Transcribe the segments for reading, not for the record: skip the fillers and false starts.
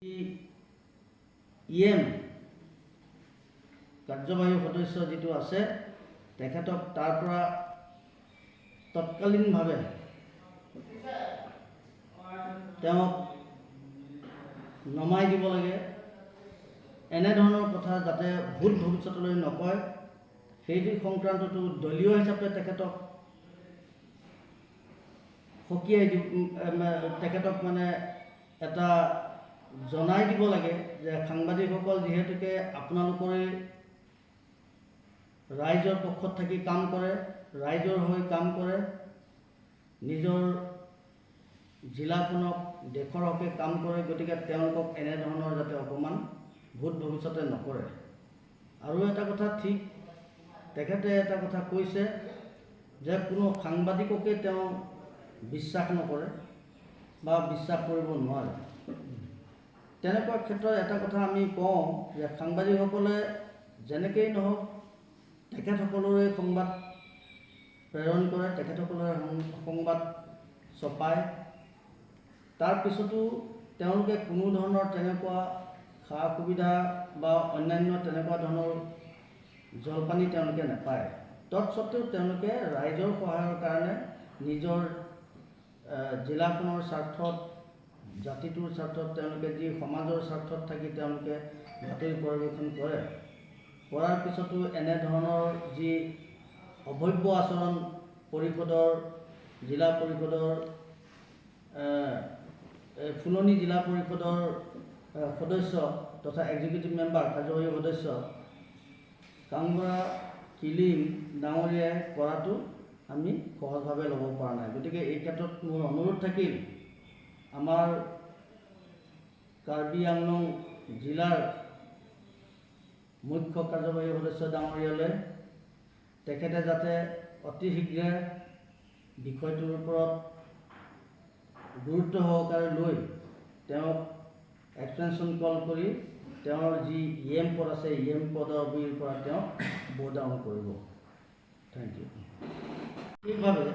EM কাৰ্যবাহী সদস্য যিটো আছে, তেখেতক তাৰ পৰা তৎকালীনভাৱে তেওঁক নমাই দিব লাগে। এনেধৰণৰ কথা যাতে ভূত ভৱিষ্যতলৈ নকয়, সেইটো সংক্ৰান্ততো দলীয় হিচাপে তেখেতক সকীয়াই দি তেখেতক মানে এটা জনাই দিব লাগে যে সাংবাদিকসকল যিহেতুকে আপোনালোকৰে ৰাইজৰ পক্ষত থাকি কাম কৰে, ৰাইজৰ হৈ কাম কৰে, নিজৰ জিলাখনক, দেশৰ হকে কাম কৰে, গতিকে তেওঁলোকক এনেধৰণৰ যাতে অপমান ভূত ভৱিষ্যতে নকৰে। আৰু এটা কথা ঠিক, তেখেতে এটা কথা কৈছে যে কোনো সাংবাদিককে তেওঁ বিশ্বাস নকৰে বা বিশ্বাস কৰিব নোৱাৰে। তেনেকুৱা ক্ষেত্ৰত এটা কথা আমি কওঁ যে সাংবাদিকসকলে যেনেকেই নহওক তেখেতসকলৰে সংবাদ প্ৰেৰণ কৰে, তেখেতসকলৰে সংবাদ ছপায়। তাৰপিছতো তেওঁলোকে কোনো ধৰণৰ তেনেকুৱা সা সুবিধা বা অন্যান্য তেনেকুৱা ধৰণৰ জলপানি তেওঁলোকে নাপায়। তৎসত্ত্বেও তেওঁলোকে ৰাইজৰ সহায়ৰ কাৰণে নিজৰ জিলাখনৰ স্বাৰ্থত, জাতিটোৰ স্বাৰ্থত, তেওঁলোকে যি সমাজৰ স্বাৰ্থত থাকি তেওঁলোকে বাতৰি পৰিৱেশন কৰে। কৰাৰ পিছতো এনেধৰণৰ যি অভব্য আচৰণ পৰিষদৰ, জিলা পৰিষদৰ, ফুলনি জিলা পৰিষদৰ সদস্য তথা এক্সিকিউটিভ মেম্বাৰ, কাৰ্যবাহী সদস্য কাংবুৰা কিলিং ডাঙৰীয়াই কৰাটো আমি সহজভাৱে ল'ব পৰা নাই। গতিকে এই ক্ষেত্ৰত মোৰ অনুৰোধ থাকিল আমাৰ কাৰ্বি আংলং জিলাৰ মুখ্য কাৰ্যবাহী সদস্য ডাঙৰীয়ালৈ, তেখেতে যাতে অতি শীঘ্ৰে বিষয়টোৰ ওপৰত গুৰুত্ব সহকাৰে লৈ তেওঁক এক্সটেনশ্যন কল কৰি তেওঁৰ যি ইএম পদ আছে, ইএম পদবীৰ পৰা তেওঁক ব' ডাউন কৰিব। Thank U. বিশেষভাৱে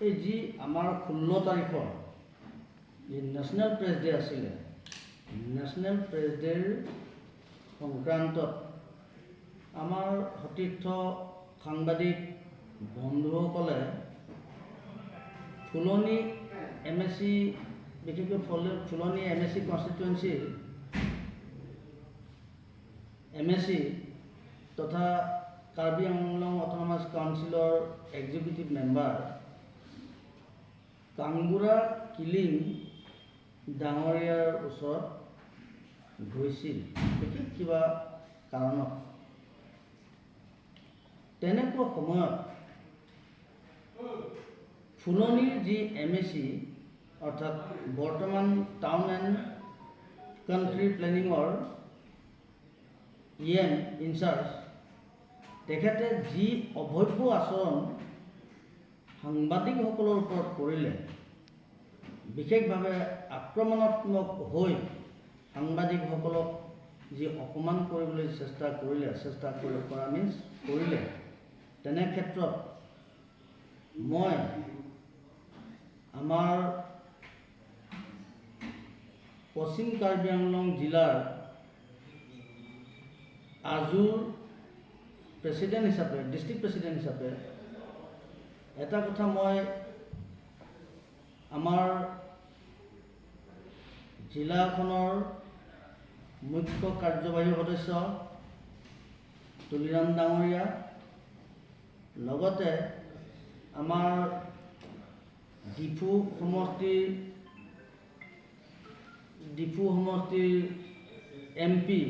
এই যি আমাৰ 16 তাৰিখৰ যি নেশ্যনেল প্ৰেছ ডে আছিলে, নেশ্যনেল প্ৰেছ ডেৰ সংক্ৰান্তত আমাৰ সতীৰ্থ সাংবাদিক বন্ধুসকলে ফুলনি এমএচি, বিশেষকৈ ফুলনি এমএচি কনষ্টিটুৱেঞ্চিৰ এমএচি তথা কাৰ্বি আংলং অট'নমাছ কাউন্সিলৰ এক্সিকিউটিভ মেম্বাৰ কাংবুৰা কিলিং ডাঙৰীয়াৰ ওচৰত গৈছিল বিশেষ কিবা কাৰণত। তেনেকুৱা সময়ত ফুলনিৰ যি এমএচি, অৰ্থাৎ বৰ্তমান টাউন এণ্ড কাণ্ট্ৰি প্লেনিঙৰ ইএম ইনচাৰ্জ, তেখেতে যি অভব্য আচৰণ সাংবাদিকসকলৰ ওপৰত কৰিলে, বিশেষভাৱে আক্ৰমণাত্মক হৈ সাংবাদিকসকলক যি অপমান কৰিবলৈ চেষ্টা কৰিলে, চেষ্টা কৰি কৰা মিনছ কৰিলে, তেনে ক্ষেত্ৰত মই আমাৰ পশ্চিম কাৰ্বি আংলং জিলাৰ আজুৰ প্ৰেচিডেণ্ট হিচাপে, ডিষ্ট্ৰিক্ট প্ৰেচিডেণ্ট হিচাপে এটা কথা মই আমাৰ জিলাখনৰ মুখ্য কাৰ্যবাহী সদস্য তুলিৰাম ডাঙৰীয়া, লগতে আমাৰ ডিফু সমষ্টিৰ এমপি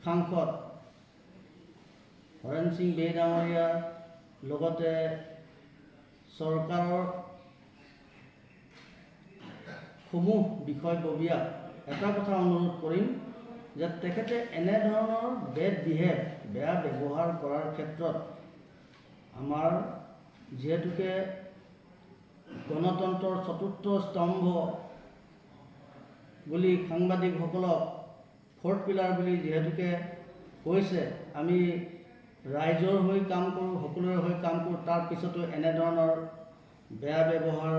সাংসদ হৰেণ সিং বে ডাঙৰীয়া, লগতে চৰকাৰৰ সমূহ বিষয়ববীয়াক এটা কথা অনুৰোধ কৰিম যে তেখেতে এনেধৰণৰ বেড বিহেভ, বেয়া ব্যৱহাৰ কৰাৰ ক্ষেত্ৰত আমাৰ যিহেতুকে গণতন্ত্ৰৰ চতুৰ্থ স্তম্ভ বুলি সাংবাদিকসকলক, ফ'ৰ্থ পিলাৰ বুলি যিহেতুকে কৈছে, আমি ৰাইজৰ হৈ কাম কৰোঁ, সকলোৰে হৈ কাম কৰোঁ, তাৰপিছতো এনেধৰণৰ বেয়া ব্যৱহাৰ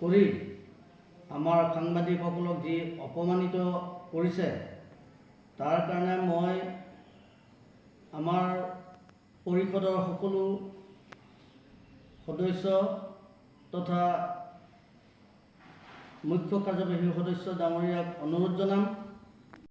কৰি আমাৰ সাংবাদিকসকলক যি অপমানিত কৰিছে, তাৰ কাৰণে মই আমাৰ পৰিষদৰ সকলো সদস্য তথা মুখ্য কাৰ্যবাহী সদস্য ডাঙৰীয়াক অনুৰোধ জনাম।